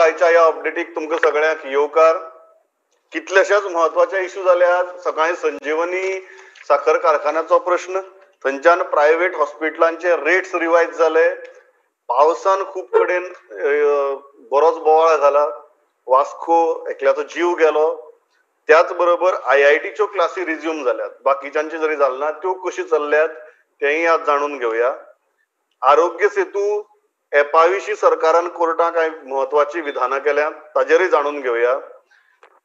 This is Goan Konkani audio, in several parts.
सकाळच्या ह्या अपडेटीक तुमकां सगळ्यांक येवकार. कितलेशेच म्हत्वाचे इश्यू जाल्यात. सकाळी संजीवनी साखर कारखान्याचो प्रश्न, थंयच्यान प्रायव्हेट हॉस्पिटलांचे रेट्स रिवायज जाले, पावसान खूब कडेन बरोच बोवाळ घाला, वास्को एकल्याचो जीव गेलो. त्याच बरोबर आयआयटीच्यो क्लासी रिज्यूम जाल्यात, बाकीच्यांचे जरी जाले ना त्यो कशी चल्ल्यात तेंय आज जाणून घेवया. आरोग्य सेतू एपा विशीं सरकारान कोर्टाक कांय म्हत्वाची विधानां केल्यात ताजेरूय जाणून घेवया.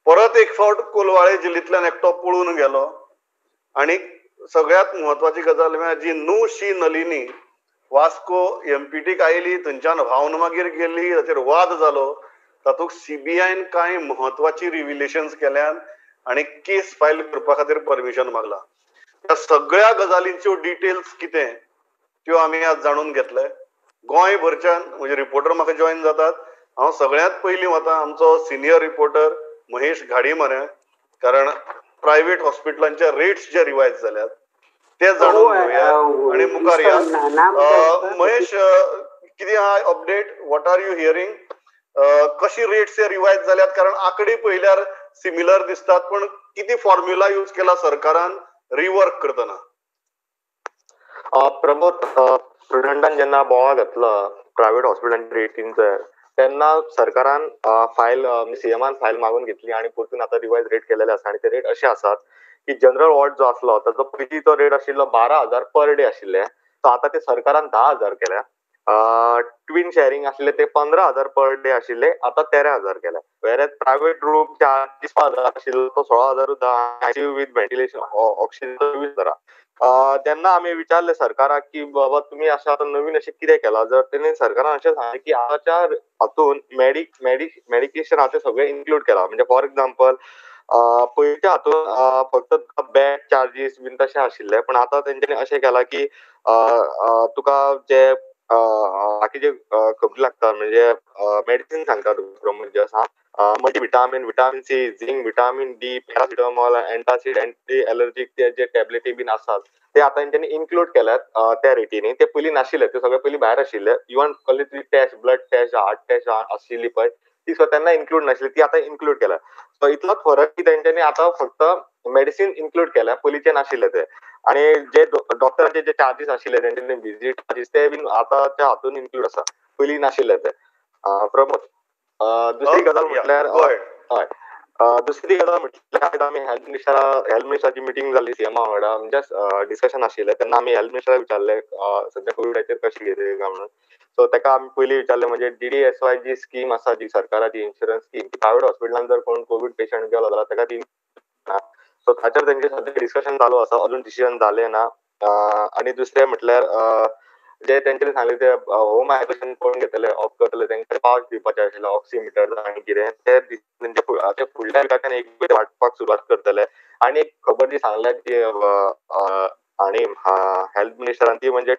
परत एक फावट कोलवाळे जिल्ल्यांतल्यान एकटो पळून गेलो. आनी सगळ्यांत म्हत्वाची गजाल म्हळ्यार जी न्हू शी नलिनी वास्को एमपीटीक आयली, थंयच्यान व्हांवन मागीर गेली, ताचेर वाद जालो. तातूंत सीबीआयन कांय म्हत्वाची रिविलेशन्स केल्यान आनी केस फायल करपा खातीर परमिशन मागला. ह्या सगळ्या गजालींच्यो डिटेल्स कितें त्यो आमी आज जाणून घेतले. गोंयभरच्यान म्हणजे रिपोर्टर म्हाका जॉयन जातात. हांव सगळ्यांत पयलीं वता आमचो सिनियर रिपोर्टर महेश घाडी म्हऱ्यान, कारण प्रायव्हेट हॉस्पिटलांचे रेट्स जे रिवायज जाल्यात ते जाणून घेवया आनी मुखार या. महेश, कितें आहा update? What are you hearing? कशी रेट्स रिवायज जाल्यात? कारण आंकडे पळयल्यार सिमिलर दिसतात, पण कितें फॉर्म्युला यूज केला सरकारान रिवर्क करतना? प्रमोद, स्टुडंटान जेन्ना बोवाळ घातला प्रायव्हेट हॉस्पिटलांच्या रेटींचेर तेन्ना सरकारान फायल, सीएमान फायल मागून घेतली आनी परतून आतां रिवायज रेट केलेले आसा. आनी ते रेट अशे आसात की जनरल वॉर्ड जो आसलो ताजो पयलीं तो रेट आशिल्लो 12,000 पर डे आशिल्ले, तो आतां ते सरकारान 10,000 केल्या. ट्विन शेअरिंग आशिल्ले ते 15,000 पर डे आशिल्ले, आतां 13,000 केल्या. वेरेज प्रायव्हेट रूम चार्जीस 5,000 आशिल्लो तो 16,000, आयसीयू विथ व्हेंटिलेशन ऑक्सिजन 20,000. तेन्ना आमी विचारले सरकाराक की बाबा तुमी अशें आतां नवीन अशें कितें केलां, जर तेणी सरकारान अशें सांगलें की आतांच्या हातून मेडिकेशन आतां सगळें इन्क्लूड केलां. म्हणजे फॉर एग्जाम्पल पयलींच्या हातून फक्त बॅड चार्जीस बीन तशें आशिल्ले, पण आतां तेंच्यांनी अशें केलां की तुका जे बाकीचे खबरी लागता, म्हणजे मेडिसीन सांगता तुका, म्हणजे आसा multivitamin, vitamin C, zinc, vitamin D, paracetamol, antacid, anti allergic ते जे टॅबलेटी बीन आसात ते आतां तेंच्यांनी इन्क्लूड केल्यात त्या रेटीनी. ते पयलीं नाशिल्ले, ते सगळे पयलीं भायर आशिल्ले. इवन कसली तुजी test, blood test, heart test आशिल्ली पळय ती सुद्दां तेन्ना इन्क्लूड नाशिल्ली, ती आतां इन्क्लूड केल्या. सो इतलोच फरक की तेंच्यांनी आतां फक्त मेडिसीन इन्क्लूड केल्या, पयलींचे नाशिल्ले ते. आनी जे डॉक्टरांचे जे चार्जीस आशिल्ले तेंच्यांनी विजीट चार्जीस ते बीन आतांच्या हातून इन्क्लूड आसा, पयलीं नाशिल्ले ते. प्रमोद, दुसरी गजाल म्हटल्यार, हय, दुसरी गजाल म्हटल्यार आमी हेल्थ मिनिस्टराची मिटींग जाली सीएमा वांगडा, म्हणजे डिस्कशन आशिल्लें. तेन्ना आमी हेल्थ मिनिस्टराक विचारलें सद्या कोविडाचेर कशें कितें काय म्हणून. सो ताका आमी पयलीं विचारलें म्हणजे DDSY जी स्कीम आसा, जी सरकाराची इन्शुरन्स स्कीम, प्रायव्हेट हॉस्पिटलान जर कोण कोवीड पेशंट गेलो जाल्यार ताका ती ना. सो ताचेर तेंचे सद्या डिस्कशन चालू आसा, अजून डिसिजन जालें ना. आनी दुसरें म्हटल्यार जे तेंच्यांनी सांगलें ते होम आयसोलेशन कोण घेतले, ऑफ करतले तेंकां पावच दिवपाचें आशिल्लें, ऑक्सिमिटर आनी कितें ते तेंचे फुडल्या विकाच्यान एक वांटपाक सुरवात करतले. आनी एक खबर जी सांगल्या की आनी हेल्थ मिनिस्टरान ती म्हणजे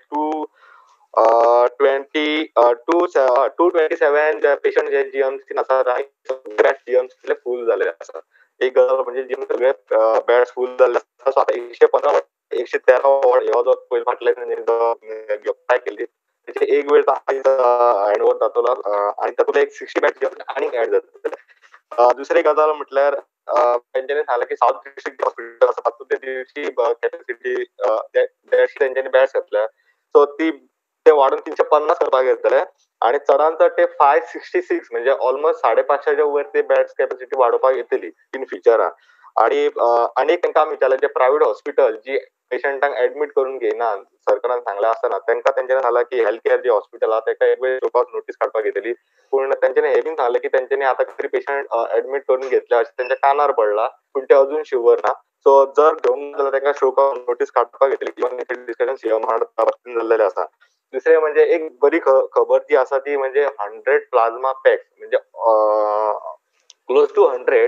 227 पेशंट जे जीएमसीन आसात आनी सगळे जीएमसीतले फूल जाल्ले आसा. एक गजाल म्हणजे जीएमसी सगळे बेड्स फूल जाल्ले आसा. सो आतां 115 113 वॉर्ड ह्यो जो पयलीं फाटले अप्लाय केल्ली तेचे एक वेळ हँड ओवर जातलो आनी तातूंत एक 60 बेड आनीक एड जातले. दुसरी गजाल म्हटल्यार तेंच्यांनी सांगलें की सावथ डिस्ट्रिक्ट हॉस्पिटल आसा तातूंत ते 150 कॅपेसिटी 150 तेंच्यांनी बेड्स घातल्या. सो ती ते वाडून 350 करपाक येतले आनी चडान चड ते 566 म्हणजे ऑलमोस्ट 550 वयर ते बेड्स कॅपेसिटी वाडोवपाक येतली इन फ्युचरान. आनी आनी तांकां आमी विचारलें जे प्रायव्हेट हॉस्पिटल जी पेशंटांक एडमीट करून घेयना सरकारान सांगलें आसतना तांकां तेंच्यांनी सांगलां की हेल्थ केअर जी हॉस्पिटल आहा ताका एक वेळ शोकॉज नोटीस काडपाक येतली. पूण तेंच्यांनी हें बीन सांगलें की तेंच्यांनी आतां तरी पेशंट एडमीट करून घेतले अशें तेंच्या कानार पडलां, पूण ते अजून शुवर ना. सो जर घेवंक जाल्यार तांकां शोकॉज नोटीस काडपाक येतली. इवन डिस्कशन सीएम जाल्लेलें आसा. दुसरें म्हणजे एक बरी खबर जी आसा ती म्हणजे 100 प्लाझ्मा पॅक्स, म्हणजे क्लोज टू 100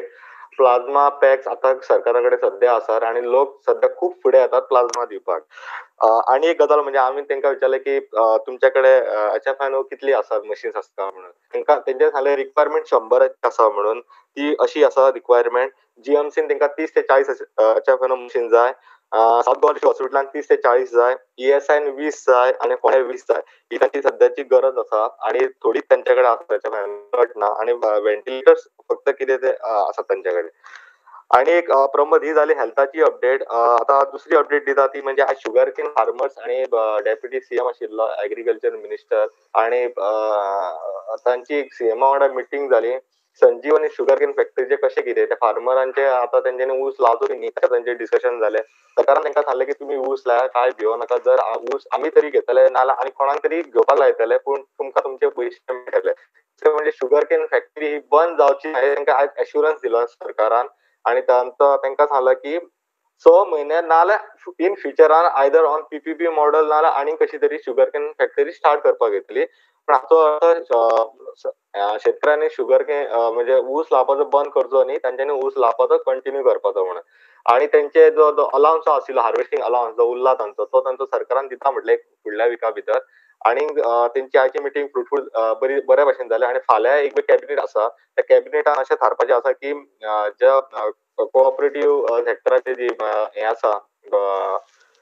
प्लाझ्मा पॅक्स आतां सरकारा कडेन सद्या आसात आनी लोक सद्या खूब फुडें येतात प्लाझ्मा दिवपाक. आनी एक गजाल म्हणजे आमी तांकां विचारलें की तुमच्या कडेन HFNO कितली आसात मशीन्स आसता म्हणून. तांकां तेंच्यांनी सांगलें रिक्वायरमेंट 100 आसा म्हणून, ती अशी आसा रिक्वायरमेंट. जीएमसीन तांकां 30 ते 40 HFNO machine जाय, साऊथ गोवा डिस्ट्रिक्ट हॉस्पिटलान 30 ते 40 जाय, ESI 20 जाय आनी फोंड्या 20 जाय. ही तांची सद्याची गरज आसा आनी थोडीच तांचे कडेन आसा, ताच्या भायर ना. आनी व्हेंटिलेटर्स फक्त कितें ते आसात तांचे कडेन. आनी एक प्रमोद, ही जाली हेल्थाची अपडेट. आतां दुसरी अपडेट दिता ती म्हणजे आयज शुगर केन फार्मर्स आनी डेप्युटी सीएम आशिल्लो एग्रीकल्चर मिनिस्टर आनी तांची एक सीएमा वांगडा मिटींग जाली. संजीवनी शुगर केन फॅक्टरीचे कशें कितें ते फार्मरांचे आतां तेंच्यांनी ऊस लावचो की न्ही ताचें तांचें डिस्कशन जालें. सरकारान तांकां सांगलें की तुमी ऊस लायात, कांय भियो नाका, जर ऊस आमी तरी घेतले नाजाल्यार आनी कोणाक तरी घेवपाक लायतले, पूण तुमकां तुमचे पयशे मेळटले. दुसरें म्हणजे शुगर केन फॅक्टरी ही बंद जावची ना हें तांकां आयज एश्युरन्स दिलो सरकारान. आनी तांकां सांगलां की 6 म्हयने नाजाल्यार इन फ्युचरान आयदर ऑन PPP model नाजाल्यार आनी कशी तरी शुगर केन फॅक्टरी स्टार्ट करपाक येतली. पूण हाचो अर्थ शेतकऱ्यांनी शुगर केन म्हणजे ऊस लावपाचो बंद करचो न्ही, तांच्यांनी ऊस लावपाचो कंटिन्यू करपाचो म्हणून. आनी तेंचे जो अलावन्स आशिल्लो हार्वेस्टींग अलावन्स जो उरला तांचो, तो तांचो सरकारान दिता म्हटलें फुडल्या विका भितर. आनी तेंची आयची मिटींग फ्रुटफूल बरी बऱ्या भशेन जाली. आनी फाल्यां एक कॅबिनेट आसा, त्या कॅबिनेटान अशें थारपाचें आसा की ज्या कोऑपरेटीव सेक्टराचे जी हें आसा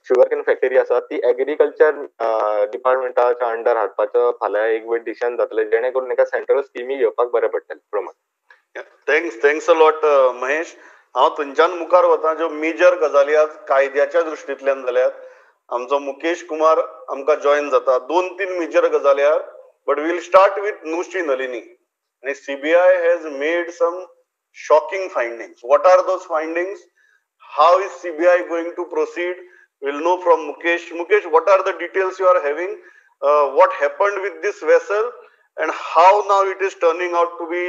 शुगर केन फॅक्टरी आसा ती एग्रीकल्चर डिपार्टमेंटाच्या अंडर हाडपाचो फाल्यां एक वेळ डिसिजन जातलें, जेणे करून तांकां सेंट्रल स्किमी घेवपाक बरें पडटलें. Pramod, thanks a lot Mahesh. हांव थंयच्यान मुखार वता ज्यो मेजर गजाली आज कायद्याच्या दृश्टींतल्यान जाल्यात. आमचो मुकेश कुमार आमकां जॉयन जाता. 2-3 मेजर गजाली आहात, but we'll start with Nushi Nalini. आनी CBI has made some shocking findings. What are those findings? How is CBI going to proceed? We'll know from Mukesh. Mukesh, what are the details you are having? What happened with this vessel and how now it is turning out to be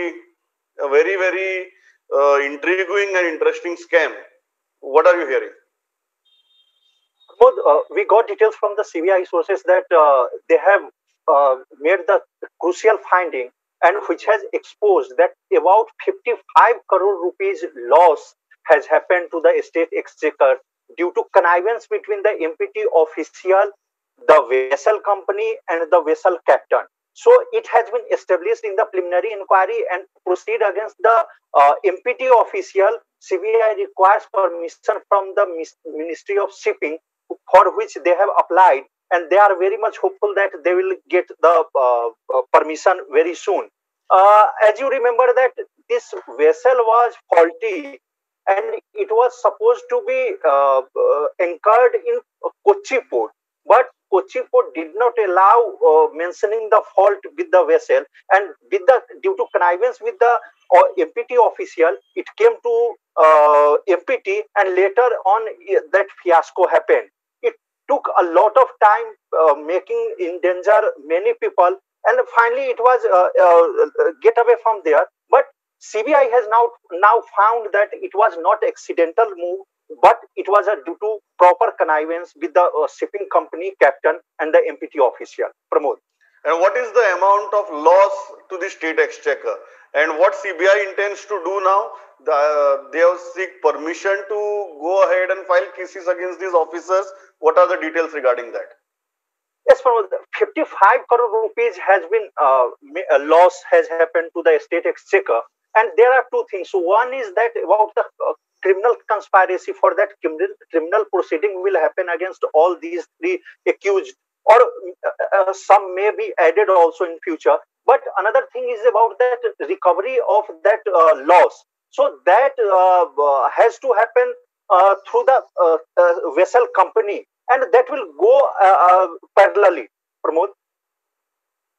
a very, very intriguing and interesting scam? What are you hearing? We got details from the CBI sources that they have made the crucial finding, and which has exposed that about 55 crore rupees loss has happened to the state exchequer due to connivance between the MPT official, the vessel company and the vessel captain. So it has been established in the preliminary inquiry and proceed against the MPT official. CBI requires permission from the Ministry of Shipping, for which they have applied, and they are very much hopeful that they will get the permission very soon. As you remember that this vessel was faulty and it was supposed to be anchored in Kochi port, but Kochi port did not allow mentioning the fault with the vessel, and with the due to connivance with the MPT official, it came to MPT, and later on that fiasco happened. It took a lot of time, making in danger many people, and finally it was get away from there. But CBI has now found that it was not accidental move, but it was due to proper connivance with the shipping company captain and the MPT official. Pramod. And what is the amount of loss to the state exchequer? And what CBI intends to do now? They have seek permission to go ahead and file cases against these officers. What are the details regarding that? Yes, Pramod, 55 crore rupees has been loss has happened to the state exchequer. And there are two things. So one is that about the criminal conspiracy. For that criminal proceeding will happen against all these three accused, or some may be added also in future. But another thing is about that recovery of that loss. So that has to happen through the vessel company, and that will go parallelly. Pramod?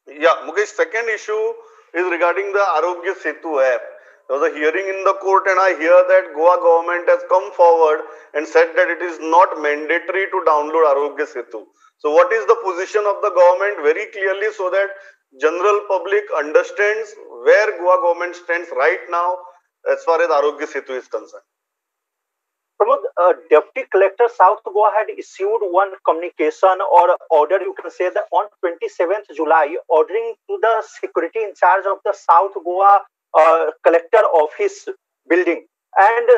Yeah, Mukesh, second issue is regarding the Aarogya Setu app. There was a hearing in the court, and I hear that Goa government has come forward and said that it is not mandatory to download Aarogya Setu. So what is the position of the government very clearly, so that general public understands where Goa government stands right now as far as Aarogya Setu is concerned? Pramod, Deputy Collector South Goa had issued one communication or order, you can say, that on 27th July, ordering to the security in charge of the South Goa Collector office building. And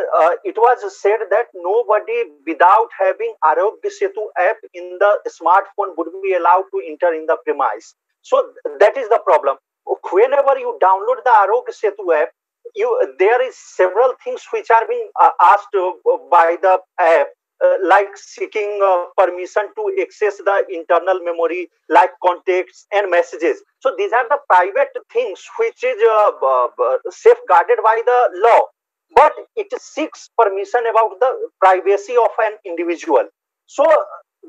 it was said that nobody without having Aarogya Setu app in the smartphone would be allowed to enter in the premise. So that is the problem. Whenever you download the Aarogya Setu app, there is several things which are being asked by the app. like seeking permission to access the internal memory, like contacts and messages. So these are the private things which is safeguarded by the law, but it seeks permission about the privacy of an individual. So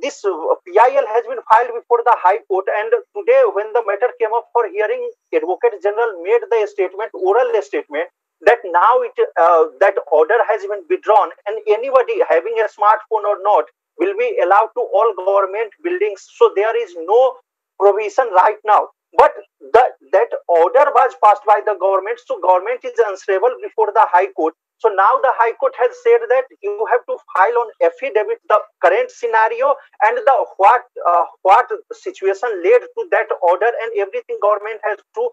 this PIL has been filed before the High Court, and today when the matter came up for hearing, Advocate General made the statement, oral statement, that now it that order has been withdrawn and anybody having a smartphone or not will be allowed to all government buildings. So there is no provision right now. But that order was passed by the government, so government is answerable before the High Court. So now the High Court has said that you have to file on affidavit the current scenario and the what situation led to that order, and everything government has to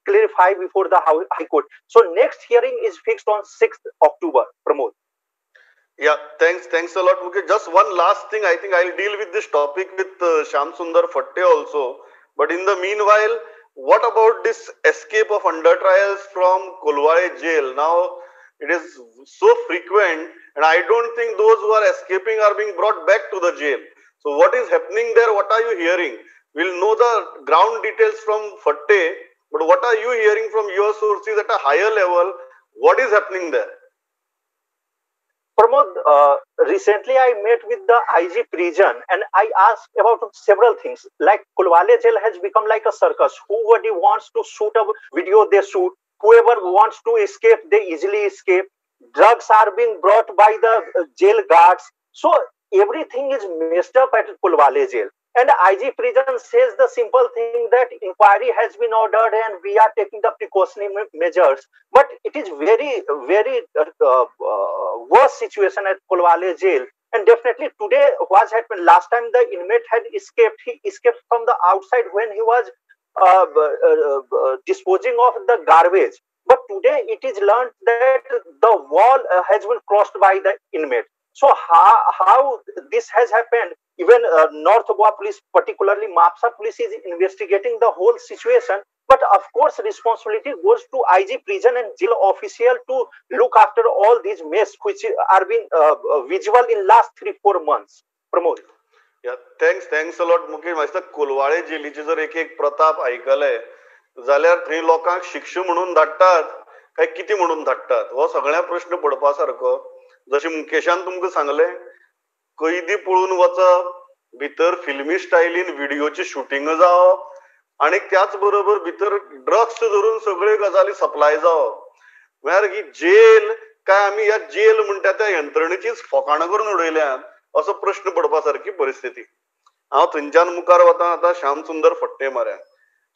clarify before the High Court. So next hearing is fixed on 6th October. Pramod. Yeah, thanks a lot, Mukesh. Just one last thing, I think I'll deal with this topic with Shyam Sundar Phadte also. But in the meanwhile, what about this escape of under trials from Colvale jail? Now, it is so frequent, and I don't think those who are escaping are being brought back to the jail. So what is happening there? What are you hearing? We'll know the ground details from Phadte, but what are you hearing from your sources at a higher level? What is happening there? Pramod, recently I met with the IG prison and I asked about several things. Like Colvale jail has become like a circus. Whoever wants to shoot a video, they shoot. Whoever wants to escape, they easily escape. Drugs are being brought by the jail guards. So everything is messed up at Colvale jail. And IG prison says the simple thing that inquiry has been ordered and we are taking the precautionary measures. But it is very, very worse situation at Colvale jail. And definitely today what happened, last time the inmate had escaped. He escaped from the outside when he was disposing of the garbage. But today it is learned that the wall has been crossed by the inmate. So how this has happened, even North Goa police, particularly Mapsa police, is investigating the whole situation. But of course, responsibility goes to IG prison and jail official to look after all these mess which are being visible in last 3-4 months. Pramod. Yeah, thanks a lot, Mukesh. म्हाका दिसता कोलवाळे जेलीचे जर एक एक प्रताप आयकले जाल्यार थंय लोकांक शिक्षा म्हणून धाडटात काय कितें म्हणून धाडटात हो सगळ्या प्रश्न पडपा सारको. जशें मुकेशान तुमकां सांगलें, कैदी पळून वचप, भितर फिल्मी स्टायलीन व्हिडियोची शुटींग जावप आनी त्याच बरोबर भितर ड्रग्स धरून सगळे गजाली सप्लाय जावप. म्हळ्यार ही जेल काय आमी ह्या जेल म्हणटा त्या यंत्रणेचीच फोकाणां करून उडयल्यात असो प्रश्न पडपा सारकी परिस्थिती. हांव थंयच्यान मुखार वता आतां श्याम सुंदर फडते माऱ्या.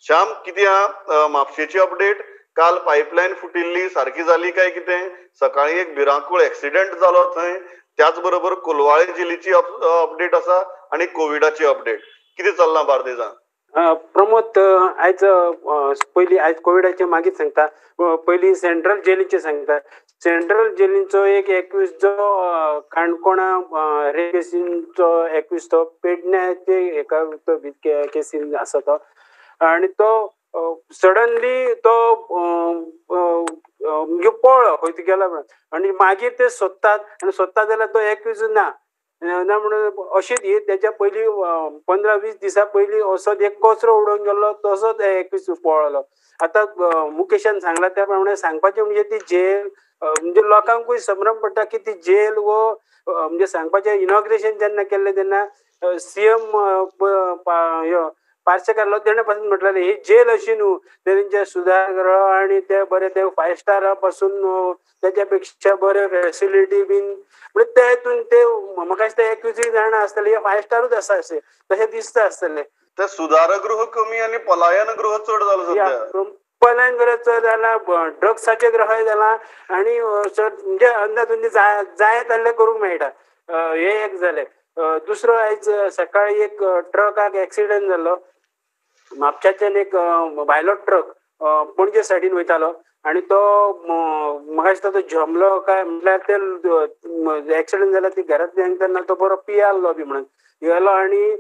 श्याम, कितें आहा म्हापशेची अपडेट? काल पायपलायन फुटिल्ली सारकी जाली काय कितें? सकाळी एक भिरांकूळ एक्सिडेंट जालो थंय. त्याच बरोबर कोलवाळे जेलीची अपडेट आसा आनी कोविडाची अपडेट. कितें चल्लां बार्देजान? प्रमोद, आयज पयलीं आयज कोविडाचे मागीर सांगता, पयलीं सेंट्रल जेलीचे सांगता. सेंट्रल जेलींचो एक एक्यूज जो काणकोणा रेप केसींचो एक्यूज तो पेडण्याचे एका तो केसीन आसा तो, आनी तो सडनली तो म्हणजे पळ्ळो खंय गेला म्हणून, आनी मागीर ते सोदतात आनी सोदतात जाल्यार तो एक्यूज ना ना म्हणून अशेंच ही तेच्या पयलीं 15-20 दिसां पयलीं असोच एक कचरो उडोवन गेल्लो तसोच एक्यूज पळ्ळो. आतां मुकेशान सांगला त्या प्रमाणे सांगपाचें म्हणजे ती जेल म्हणजे लोकांकूय संभ्रम पडटा की ती जेल वो म्हणजे सांगपाचें इनॉग्रेशन जेन्ना केल्लें तेन्ना सीएम पार्सेकार आसलो तेणें पासून म्हटलें ही जेल अशी न्हू, तेंचे सुधारगृह आनी ते बरे ते 5 स्टारा पासून तेच्या पेक्षा बरे फेसिलिटी बीन म्हणजे ते हितून ते म्हाका दिसता एक्यूजय जाणा आसतले हे 5 स्टारूच आसा अशें तशें दिसता आसतलें. ते सुधारगृह कमी आनी पलायन गृह चड जालां सद्या. पलायन गृह चड जाला, ड्रग्साचे गृह जाला आनी म्हणजे अंदाज जाय जाल्यार करूंक मेळटा. हे एक जालें. दुसरो आयज सकाळी एक ट्रकाक एक्सिडंट जाल्लो. म्हापशाच्यान एक भायलो ट्रक पणजे सायडीन वयतालो आनी तो म्हाका दिसता तो जमलो काय म्हटल्यार ते एक्सिडंट जाला ती घरांतल्यान तेन्ना तो बरो पियाल्लो बी म्हणून गेलो आनी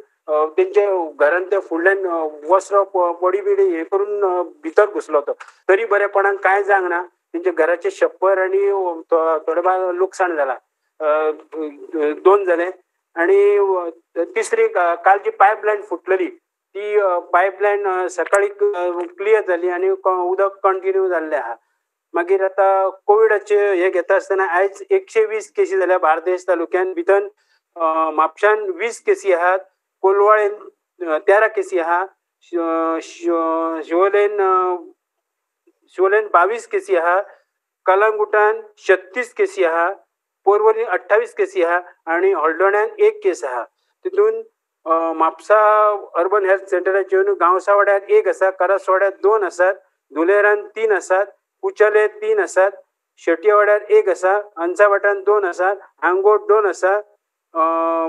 तेंच्या घरान ते फुडल्यान वस्त्र पडी बिडी हे करून भितर घुसलो तो. तरी बरेपणान कांय जावंक ना, तेंच्या घराचे शप्पर आनी थोडे भायर लुकसाण जाला. 2 जाले. आनी तिसरी काल जी पायपलायन फुटलेली ती पायपलायन सकाळी क्लियर जाली आनी उदक कंटिन्यू जाल्लें आहा. मागीर आतां कोविडाचे हे घेता आसतना आयज 120 केसी जाल्या बार्देश तालुक्यान. भितर म्हापशान 20 केसी आहात, कोलवाळेन 13 केसी आहा, शिवोलेन 22 केसी आहा, कलंगुटान 36 केसी आहा, पोरवरीन 28 केसी आहा आनी हळदोण्यान 1 केस आहा. तितून म्हापसा अर्बन हेल्थ सेंटराचेर गांवसावाड्यार 1 आसा, करासवाड्यार 2 आसात, धुलेरान 3 आसात, कुचले 3 आसात, शेटयेवाड्यार 1 आसा, अंसावाटान 2 आसात, आंगोट 2 आसा,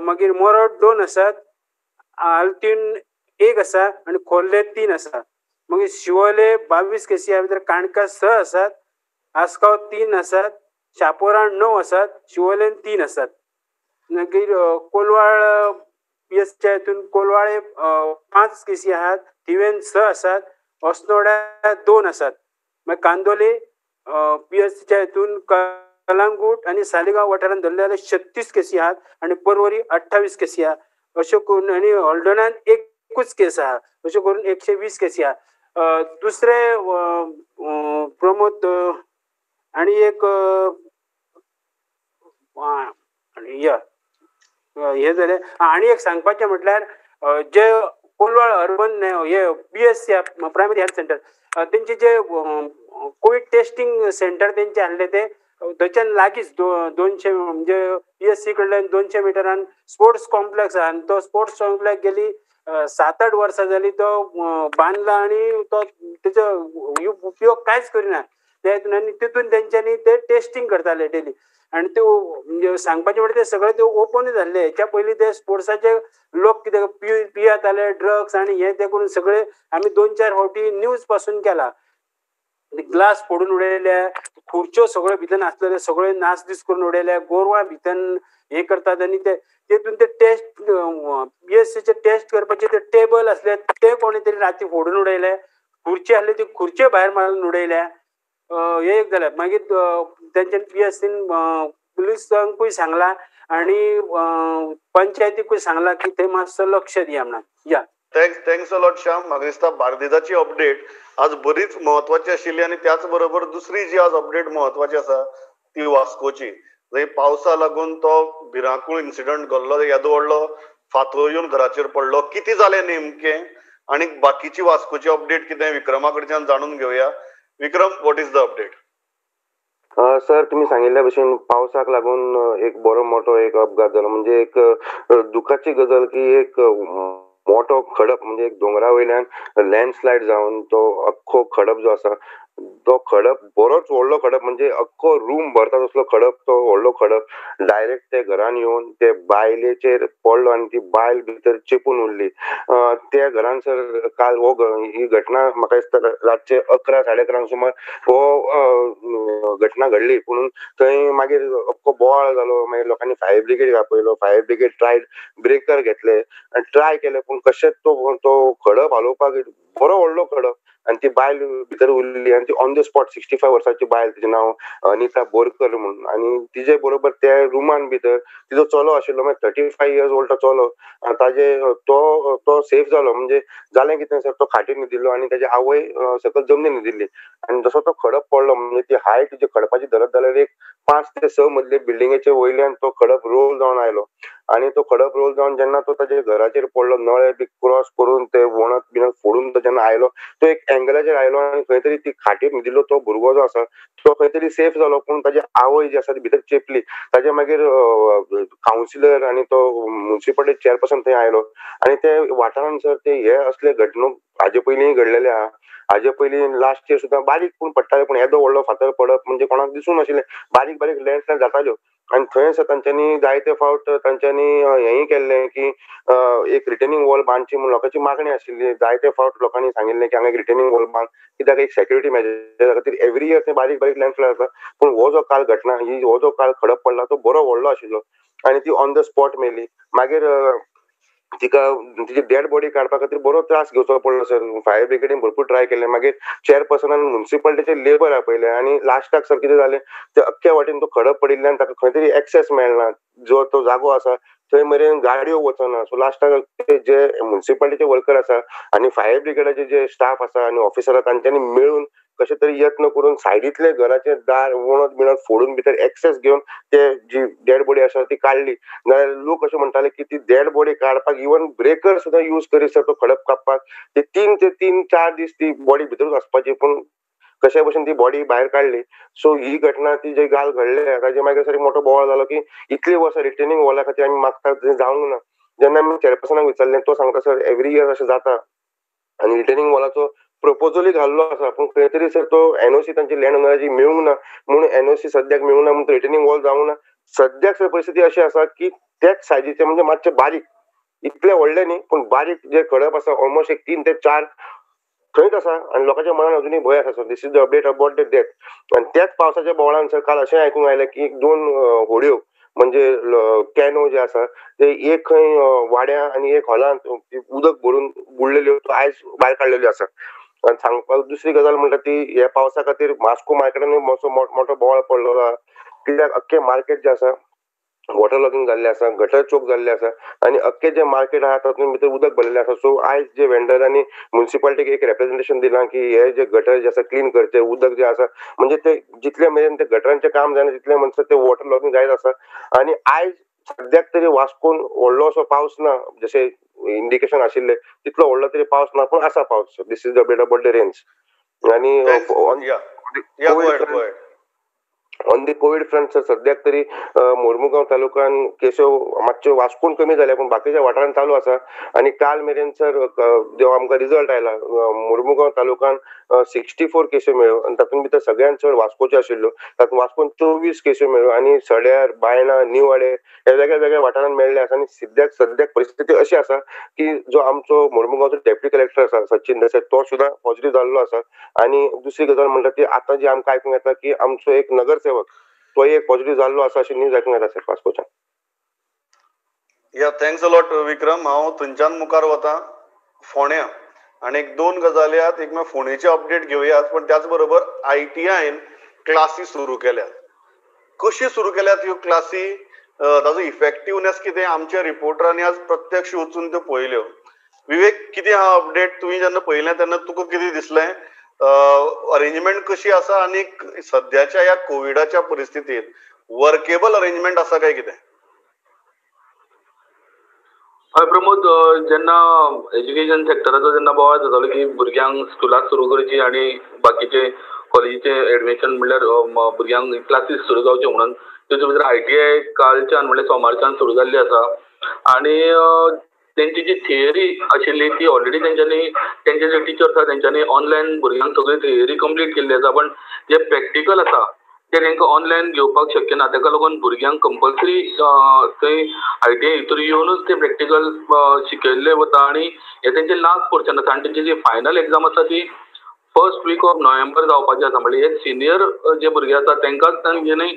मागीर मोरड 2 आसात, आलतीन 1 आसा आनी खोर्ले 3 आसा. मागीर शिवोले 22 केसी आहा, भितर काणका 6 आसात, आसगांव 3 आसात, शापोरा 9 आसात, शिवोलेन 3 आसात. मागीर कोलवाळ पीएसच्या हितून कोलवाळे 5 केसी आहात, थिवेन 6 आसात, अस्नोड्या 2 आसात. मागीर कांदोले पीएसच्या हितून कलांगूट आनी सालिगांव वाठारांत धरले जाल्यार 36 केसी आहात आनी पर्वरी 28 केसी आहा. अश्यो करून आनी हळदोण्यान 1 केस आहा. अश्यो करून 120 केसी आहा. दुसरे प्रमोद आनी एक हे जालें. आनी एक सांगपाचें म्हटल्यार जे कोलवाळ अर्बन हे पीएससी प्रायमरी हेल्थ सेंटर तेंचे जे कोवीड टेस्टिंग सेंटर तेंचे आहले ते थंयच्यान लागींच 200 म्हणजे पीएससी कडल्यान 200 मिटरान स्पोर्ट्स कॉम्प्लेक्स आहा आनी तो स्पोर्ट्स कॉम्प्लेक्स गेली 7-8 वर्सां जाली तो बांदला आनी तो तेजो उपयोग कांयच करिना ते हितून. आनी तितून तेंच्यांनी ते टेस्टिंग करताले डेली. आनी ते म्हणजे सांगपाचें म्हणल्यार ते सगळे ते ओपनूच जाल्ले. हेच्या पयलीं ते स्पोर्ट्साचे लोक कितें पियेताले ड्रग्स आनी हे ते करून सगळे आमी 2-4 फावटी न्यूज पासून केला. ग्लास फोडून उडयले, खुर्च्यो सगळ्यो भितर आसलेले सगळे नासदीस करून उडयले, गोरवां भितर हे करतात आनी ते तितून ते टेस्ट पीएससीचे टेस्ट करपाचे ते टेबल आसले ते कोणी तरी राती फोडून उडयले, खुर्ची आसले ती खुर्च्यो भायर मारून उडयल्या. हे एक जालें. मागीर तेंच्यानी पीएससीन पुलिसांकूय सांगलां आनी पंचायतीकूय सांगलां की थंय मातसो लक्ष दिया म्हणून. या thanks a lot Shyam. म्हाका दिसता बार्देजाची अपडेट आज बरीच म्हत्वाची आशिल्ली आनी त्याच बरोबर दुसरी जी आज अपडेट म्हत्वाची आसा ती वास्कोची. जंय पावसा लागून तो भिरांकूळ इन्सिडंट घडलो, येदो व्हडलो फातर येवन घराचेर पडलो. कितें जालें नेमकें आनी बाकीची वास्कोची अपडेट कितें विक्रमा कडच्यान जाणून घेवया. Vikram, what is the update? Sir, तुम्ही सांगिल्ल्या भशेन पावसाक लागून एक बरो मोठो एक अपघात जालो. म्हणजे एक दुखाची गजाल की एक मोठो खडप म्हणजे एक दोंगरा वयल्यान लँडस्लायड जावन तो अख्खो खडप जो आसा तो खडप बरोच व्हडलो खडप म्हणजे अख्खो रूम भरता तसलो खडप, तो व्हडलो खडप डायरेक्ट ते घरान येवन ते बायलेचेर पडलो आनी ती बायल भितर चेपून उरली. त्या घरान सर काल हो ही घटना म्हाका दिसता रातचे 11, 11:30 सुमार हो घटना घडली. पूण थंय मागीर अख्खो बोवाळ जालो. मागीर लोकांनी फायर ब्रिगेड आपयलो, फायर ब्रिगेड ट्रायड ब्रेकर घेतले आनी ट्राय केले, पूण कशेंच तो तो खडप हालोवपाक बरो व्हडलो खडप आनी ती बायल भितर उरली आनी ती ऑन the spot 65 वर्सांची बायल, तिजें नांव अनिता बोरकर म्हणून. आनी तिजे बरोबर त्या रुमान भितर तिजो चलो आशिल्लो, मागीर 35 इयर्स ओल्ड चलो, ताजे तो तो सेफ जालो. म्हणजे जालें कितें सर, तो खाटीर न्हिदिल्लो आनी ताजी आवय सकयल जमनीर न्हिदिल्ली आनी जसो तो खडप पडलो म्हणजे ती हायट जी खडपाची धरत जाल्यार एक 5 ते 6 मदले बिल्डिंगेचे वयल्यान तो खडप रोल जावन आयलो आनी तो खडप रोल जावन जेन्ना तो ताजे घराचेर पडलो, नळे बी क्रॉस करून ते वणत बिणत फोडून तो जेन्ना आयलो तो एक एंगलाचेर आयलो आनी खंय तरी ती खाटीर न्हिदिल्लो तो भुरगो जो आसा तो खंय तरी सेफ जालो, पूण ताजी आवय जी आसा ती भितर चेपली. ताजे मागीर कावन्सिलर आनी तो म्युनिसिपालिटी चेअरपर्सन थंय आयलो आनी ते वाठारान सर ते हे असले घडणूक हाजे पयलीं घडलेले आहा. हाजे पयलीं लास्ट इयर सुद्दां बारीक पूण पडटाले, पूण येदो व्हडलो फातर पडप म्हणजे कोणाक दिसूंक नाशिल्लें. बारीक बारीक लँडस्लायड जाताल्यो आनी थंय सर तांच्यांनी जायते फावट तांच्यांनी हेंय केल्लें की एक रिटेनिंग वॉल बांदची म्हूण लोकांची मागणी आशिल्ली. जायते फावट लोकांनी सांगिल्लें की हांगा एक रिटेनिंग वॉल बांद, कित्याक एक सेक्युरिटी मेजर खातीर एवरी इयर ते बारीक बारीक लँडस्लायड जाता. पूण हो जो काल घटना ही हो जो काल खडप पडला तो बरो व्हडलो आशिल्लो आनी ती ऑन the spot मेली. मागीर तिका तिची डेड बॉडी काडपा खातीर बरो त्रास घेवचो पडलो सर. फायर ब्रिगेडीन भरपूर ट्राय केले, मागीर चेअरपर्सनान म्युन्सिपालिटीचे लेबर आपयले आनी लास्टाक सर कितें जालें, ते अख्ख्या वाटेन तो खडप पडिल्ल्यान ताका खंय तरी एक्सेस मेळना, जो तो जागो आसा थंय मेरेन गाडयो वचना. सो लास्टाक ते जे म्युन्सिपालिटीचे वर्कर आसा आनी फायर ब्रिगेडाचे जे स्टाफ आसा आनी ऑफिसर आसा तांच्यांनी मेळून कशें तरी यत्न करून सायडींतले घराचे दार वणत बिणत फोडून भितर एक्सेस घेवन ते जी डेड बॉडी आसा ती काडली. नाजाल्यार लोक अशें म्हणटाले की ती डेड बॉडी काडपाक इवन ब्रेकर सुद्दां यूज करीत सर तो खडप कापपाक. ते 3 ते 4 दीस ती बॉडी भितरूच आसपाची, पूण कशे भशेन ती बॉडी भायर काडली. सो ही घटना ती जे काल घडले ताजे मागीर सर मोठो बोवाळ जालो की इतली वर्सां रिटेनिंग वॉला खातीर आमी मागतात तें जावंक ना. जेन्ना आमी चेअरपर्सनाक विचारलें तो सांगता सर एवरी इयर अशें जाता आनी रिटेनिंग वॉलाचो प्रपोजलूय घाल्लो आसा, पूण खंय तरी सर तो एनओसी तांची लँड ओनराची मेळूंक ना म्हणून एनओसी सद्याक मेळूंक ना म्हणून रिटेनिंग वॉल जावंक ना. सद्याक सर परिस्थिती अशी आसा की त्याच सायजीचे म्हणजे मातशे बारीक, इतले व्हडले न्ही पूण बारीक जे खडप आसा ऑलमोस्ट एक 3 ते 4 थंयच आसा आनी लोकांच्या मनान अजुनूय भंय आसा sir. This is the update about the death. आनी त्याच पावसाच्या बोवाळान सर काल अशें आयकूंक आयलें की 2 होडयो म्हणजे कॅनो जे आसा ते एक खंय वाड्या आनी एक हॉलांत उदक भरून बुडलेल्यो आयज भायर काडलेल्यो आसा. आनी सांगपाक दुसरी गजाल म्हणटा ती ह्या पावसा खातीर वास्को मार्केटानूय मातसो मोठो बोवाळ पडलेलो आहा, कित्याक अख्खें मार्केट जें आसा वॉटर लॉगिंग जाल्लें आसा, गटर चोक जाल्लें आसा आनी अख्खें जें मार्केट आहा तातूंत भितर उदक भरलेलें आसा. सो आयज जे वेंडरांनी म्युन्सिपालिटीक एक रेप्रेजेंटेशन दिलां की हे जे गटर जे आसा क्लीन करचे, उदक जें आसा म्हणजे ते जितले मेरेन ते गटरांचें काम जायना तितले म्हणसर ते वॉटर लॉगिंग जायत आसा. आनी आयज सद्याक तरी वास्कोन व्हडलो असो पावस ना, जशें इंडिकेशन आशिल्लें तितलो व्हडलो तरी पावस ना, पूण आसा पावस. This is the update about the rains. आनी on the Covid front sir सद्याक तरी मोर्मुगांव तालुक्यान केस्यो मातश्यो वास्कोन कमी जाल्या पूण बाकीच्या वाठारान चालू आसा. आनी काल मेरेन सर जेव्हा आमकां रिजल्ट आयला मोर्मुगांव तालुक्यान 64 केस्यो मेळ्ळ्यो आनी तातूंत भितर सगळ्यान चड वास्कोच्यो आशिल्ल्यो, तातूंत वास्कोन 24 केस्यो मेळ्ळ्यो आनी सड्यार, बायणा, निवाडे हे वेगळ्या वेगळ्या वाठारान मेळ्ळे आसा. आनी सद्याक परिस्थिती अशी आसा की जो आमचो मोर्मुगांवचो डेप्युटी कलेक्टर आसा सचिन देसाय तो सुद्दां पॉझिटिव्ह जाल्लो आसा. आनी दुसरी गजाल म्हणटा ती आतां जी आमकां आयकूंक येता की आमचो एक नगरसेवक तो एक पॉझिटिव्ह जाल्लो आसा अशी न्यूज आयकूंक येता सर वास्कोच्यान. या thanks a lot विक्रम. हांव थंयच्यान मुखार वता फोंड्या आनी एक 2 गजाली आहात. एक म्हळ्यार फोंडेची अपडेट घेवयात, पण त्याच बरोबर ITIन क्लासी सुरू केल्यात. कशी सुरू केल्यात ह्यो क्लासी, ताजो इफेक्टिवनेस कितें, आमच्या रिपोर्टरांनी आज प्रत्यक्ष वचून त्यो पळयल्यो. विवेक, कितें आहा अपडेट? तुवें जेन्ना पळयलें तेन्ना तुका कितें दिसलें, अरेंजमेंट कशी आसा आनी सद्याच्या ह्या कोविडाच्या परिस्थितीत वर्केबल अरेंजमेंट आसा काय कितें? हय प्रमोद, जेन्ना एज्युकेशन सेक्टराचो जेन्ना बोवाळ जातालो की भुरग्यांक स्कुलां सुरू करची आनी बाकीचे कॉलेजीचे एडमिशन म्हणल्यार भुरग्यांक क्लासीस सुरू जावचे म्हणून, तितून भितर ITI कालच्यान म्हणल्यार सोमारच्यान सुरू जाल्ली आसा. आनी तेंची जी थियरी आशिल्ली ती ऑलरेडी तेंच्यांनी तेंचे जे टिचर्स आसा तेंच्यांनी ऑनलायन भुरग्यांक सगळी थियरी कंप्लीट केल्ली आसा, पण जे प्रॅक्टिकल आसा ते तांकां ऑनलायन घेवपाक शक्य ना. ताका लागून भुरग्यांक कंपल्सरी थंय ITI भितर येवनूच ते प्रॅक्टिकल शिकयल्ले वता. आनी हे तेंचे लास्ट पोर्शन आसा आनी तेंची जी फायनल एग्जाम आसा ती फर्स्ट वीक ऑफ नोव्हेंबर जावपाची आसा. म्हणल्यार हे सिनियर जे भुरगे आसा तांकांच तांच्यांनी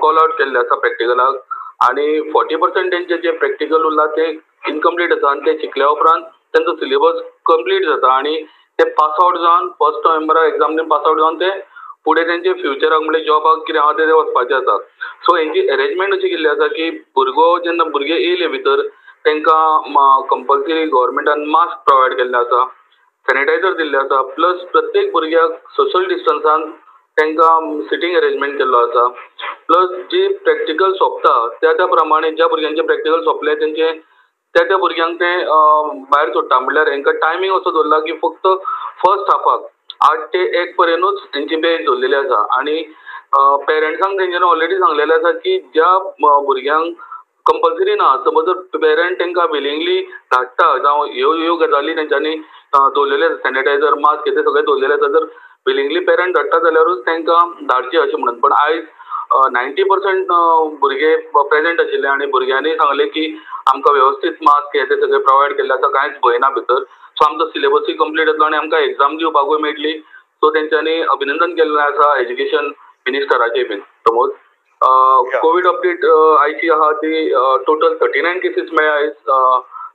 कॉल आवट केल्ले आसा प्रॅक्टिकलाक. आनी 40% तेंचे जे प्रॅक्टिकल उरला ते इनकम्प्लीट आसा आनी ते शिकल्या उपरांत तेंचो सिलेबस कंप्लीट जाता आनी ते पास आवट जावन 1 नोव्हेंबराक एग्जाम दिवन पास आवट जावन ते फुडें तेंचे फ्युचराक म्हणल्यार जॉबाक कितें आहा ते वचपाचे आसा. सो हेंची एरेंजमेंट अशी केल्ली आसा की भुरगो जेन्ना भुरगे येयले भितर तांकां कंपल्सरी गव्हर्मेंटान मास्क प्रोवायड केल्ले आसा, सॅनिटायझर दिल्ले आसा, प्लस प्रत्येक भुरग्याक सोशल डिस्टन्सान तांकां सिटींग एरेंजमेंट केल्लो आसा. प्लस जी प्रॅक्टिकल सोंपता त्या त्या प्रमाणे ज्या भुरग्यांचे प्रॅक्टिकल सोंपले तेंचे त्या त्या भुरग्यांक ते भायर सोडटा. म्हणल्यार हेंकां टायमींग असो दवरला की फक्त फर्स्ट हाफाक 8 ते 1 पर्यंतूच हेंची बॅच दवरलेली आसा. आनी पेरंट्सांक तेंच्यांनी ऑलरेडी सांगलेलें आसा की ज्या भुरग्यांक कंपल्सरी ना, समज जर पेरंट तांकां विलिंगली धाडटा जावं ह्यो ह्यो गजाली तेंच्यांनी दवरलेले आसा, सॅनिटायझर मास्क हे ते सगळें दवरलेले आसा, जर विलिंगली पेरंट धाडटा जाल्यारूच तांकां धाडचे अशें म्हणून. पण आयज 90% भुरगे प्रेजेंट आशिल्ले आनी भुरग्यांनी सांगलें की आमकां वेवस्थीत मास्क हे ते सगळे प्रोवायड केल्ले आसा, कांयच भंय ना भितर. सो आमचो सिलेबसूय कंप्लीट जातलो आनी आमकां एग्जाम दिवपाकूय मेळटली. सो तेंच्यांनी अभिनंदन केल्लें आसा एज्युकेशन मिनिस्टराचें बीन. प्रमोद, कोवीड अपडेट आयची आहा ती टोटल 39 केसीस मेळ्ळे आयज.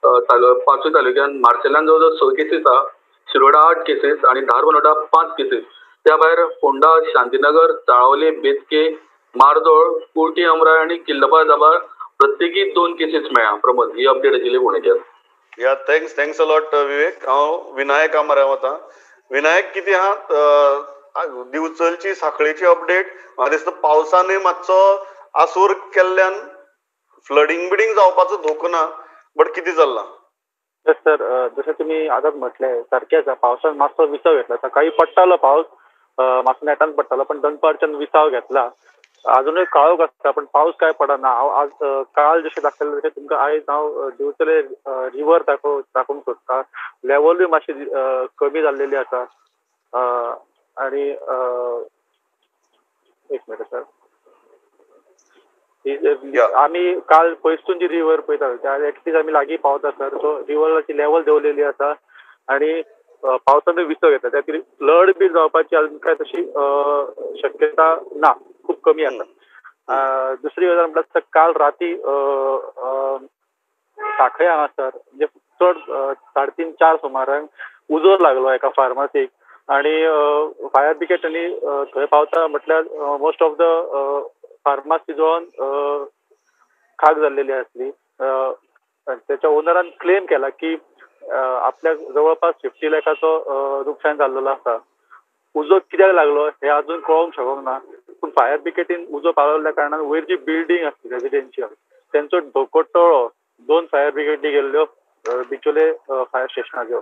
पांचूय तालुक्यान मार्सेलान जवळ जवळ 6 केसीस आहा, शिरोडा 8 केसीस आनी धारबांदोडा 5 केसीस. त्या भायर फोंडा, शांतीनगर, ताळावले, बेतके, मारदोळ, कुर्टी अमराय आनी किल्लपार दाबार प्रत्येकी 2 केसीस मेळ्ळ्या. प्रमोद, ही अपडेट आशिल्ली फोंडेच्यान. या thanks thanks a lot विवेक. हांव विनायका मऱ्या वता. विनायक, कितें आहा दिवचलची साखळेची अपडेट? म्हाका दिसता पावसानूय मातसो आसूर केल्ल्यान फ्लडींग बिडींग जावपाचो धोको ना, बट कितें चल्लां? येस सर, जशें तुमी आतांच म्हटलें सारकें आसा. पावसान मातसो विसव घेतला. सकाळी पडटालो पावस, मातसो नेटान पडटालो, पण दनपारच्यान विसाव घेतला. अजुनूय काळोख आसता पण पावस काय पडना. हांव आज काल जशें दाखयलें तशें तुमकां आयज हांव दिवचले रिवर दाखोवंक सोदता. लेवलूय मातशी कमी जाल्लेली आसा. आनी एक मिनट सर, आमी काल पयसून जी रिवर पळयता त्या एटलीस्ट आमी लागीं पावता सर. सो रिवराची लेवल देंवलेली आसा आनी पावसानूय विसव घेतला. त्या खातीर फ्लड बी जावपाची अजून काय तशी शक्यता ना, खूब कमी आसा. दुसरी गजाल म्हटल्यार काल राती साखळे हांगासर म्हणजे चड 3:30-4 सुमारांक उजो लागलो एका फार्मासीक आनी फायर ब्रिगेड आनी थंय पावता म्हटल्यार मोस्ट ऑफ the pharmacy जळोन खाक जाल्लेली आसली. त्याच्या ओनरान क्लेम केला की आपल्याक जवळपास 50 लाखाचो नुकसान जाल्लेलो आसा. उजो कित्याक लागलो हे अजून कळोंक शकोंक ना, पूण फायर ब्रिगेडीन उजो पावयल्ल्या कारणान वयर जी बिल्डींग आसली रेजिडेन्शियल तेंचो धोको टळ्ळो. 2 फायर ब्रिगेडी गेल्ल्यो बिचोले फायर स्टेशनाच्यो.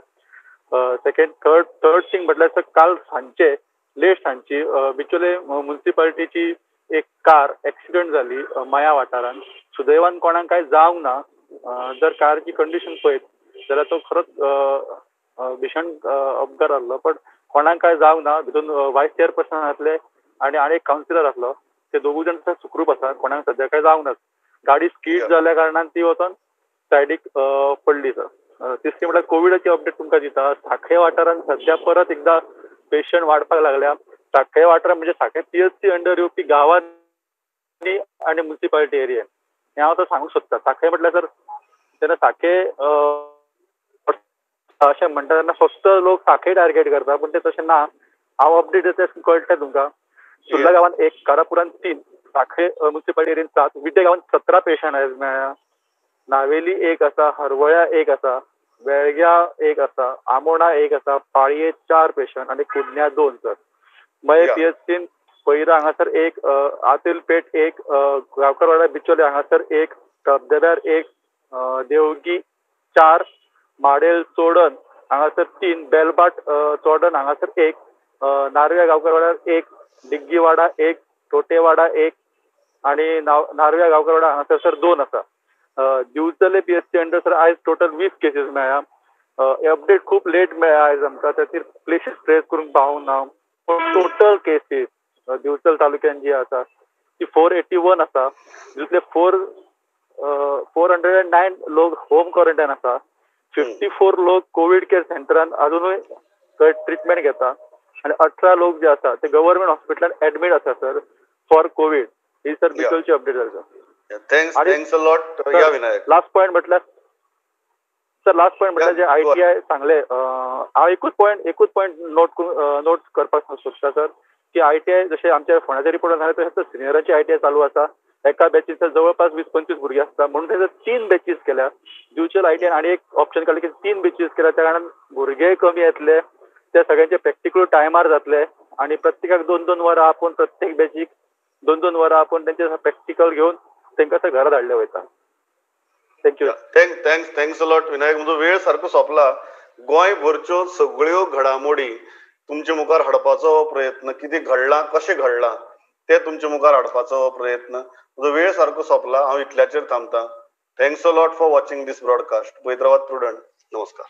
सेकंड थर्ड थींग म्हटल्यार काल सांजचे लेट सांजची बिचोले म्युनिसिपालिटीची एक कार एक्सिडंट जाली माया वाठारान. सुदैवान कोणाक काय जावंक ना. जर कारची कंडिशन पळयत जाल्यार तो खरोच भीशण अपघात जाल्लो, पण कोणाक काय जावंक ना. भितून वायस चेअरपर्सन आसले आनी आनी एक कावन्सिलर आसलो. ते दोगूय जाण सुखरूप आसा, कोणाक सद्या काय जावंक ना. गाडी स्कीड जाल्या कारणान ती वचोन सायडीक पडली सर. तिसरी म्हटल्यार कोविडाची अपडेट तुमकां दिता. साखळे वाठारान सद्या परत एकदा पेशंट वाडपाक लागल्या. साखळे वाठार म्हणजे साखळे पीएचसी अंडर येवपी गांवांनी आनी म्युनिसिपालिटी एरियेन हें हांव आतां सांगूंक सोदता. साखळे म्हटल्यार सर जेन्ना साखळे अशें म्हणटा तेन्ना फक्त लोक साखळे टार्गेट करता, पूण तें तशें ना. हांव अपडेट दिता कळटलें तुमकां. सुर्ला गांवांत 1, कारापुरान 3, साखळे म्युनिसिपालिटी एरियेन 7, विड्डे गांवांत 17 पेशंट आयज मेळ्ळ्या. नावेली 1 आसा, हरवळ्या 1 आसा, वेळग्या 1 आसा, आमोणा 1 आसा, पाळये 4 पेशंट आनी कुडण्या 2 सर. मये पीएचसीन पैरा हांगासर 1, आतिलपेठ 1, गांवकरवाडा बिचोले हांगासर 1, धबधब्यार 1, देवगी 4, माडेल चोडण हांगासर 3, बेलबाट चोडण हांगासर 1, नारव्या गांवकरवाड्यार 1, डिग्गीवाडा 1, टोटेवाडा 1 आनी नारव्या गांवकरवाडा हांगासर सर 2 आसा. दिवचले पीएचसी अंडर सर आयज टोटल 20 केसीस मेळ्ळ्या. अपडेट खूब लेट मेळ्ळ्या आयज आमकां, त्या प्लेसीस ट्रेस करूंक पावूंक ना. पूण टोटल केसीस दिवचल तालुक्यान जी आसा ती 481 आसा. तितूंतले 409 लोक होम क्वॉरंटायन आसा, 54 लोक कोवीड केअर सेंटरान अजुनूय थंय ट्रिटमेंट घेता आनी 18 लोक जे आसा ते गव्हर्मेंट हॉस्पिटलान एडमीट आसा सर फॉर कोवीड. ही सर बिचोलची अपडेट जाली sir. Thanks thanks a lot Vinayak. Last point म्हटल्यार सर, लास्ट पॉयंट म्हटल्यार जे आयटीआय सांगले, हांव एकूच पॉयंट नोट करपाक सोदता सर की आयटीआय जशें आमच्या फोंड्याच्या रिपोर्टान सांगलें तशें सिनियरांची आयटीआय चालू आसा. एका बॅचीन सर जवळपास 20-25 भुरगीं आसता, म्हणून थंय 3 बॅचीस केल्या. दिवचल आयटीआय आनी एक ऑप्शन काडलें की 3 बॅचीस केल्या, त्या कारणान भुरगे कमी येतले, त्या सगळ्यांचे प्रॅक्टिकल टायमार जातले आनी प्रत्येकाक 2-2 वरां आपोवन प्रत्येक बॅचीक 2-2 वरां आपोवन तेंचे प्रॅक्टिकल घेवन तांकां थंय घरा धाडले वयता. Thank you. Thanks thanks a lot Vinayak. म्हजो वेळ सारको सोंपला. गोंयभरच्यो सगळ्यो घडामोडी तुमचे मुखार हाडपाचो प्रयत्न, कितें घडलां कशें घडलां तें तुमचे मुखार हाडपाचो प्रयत्न. म्हजो वेळ सारको सोंपला, हांव इतल्याचेर थांबता. Thanks a lot for watching this broadcast. पळयत रावात प्रुडंट. नमस्कार.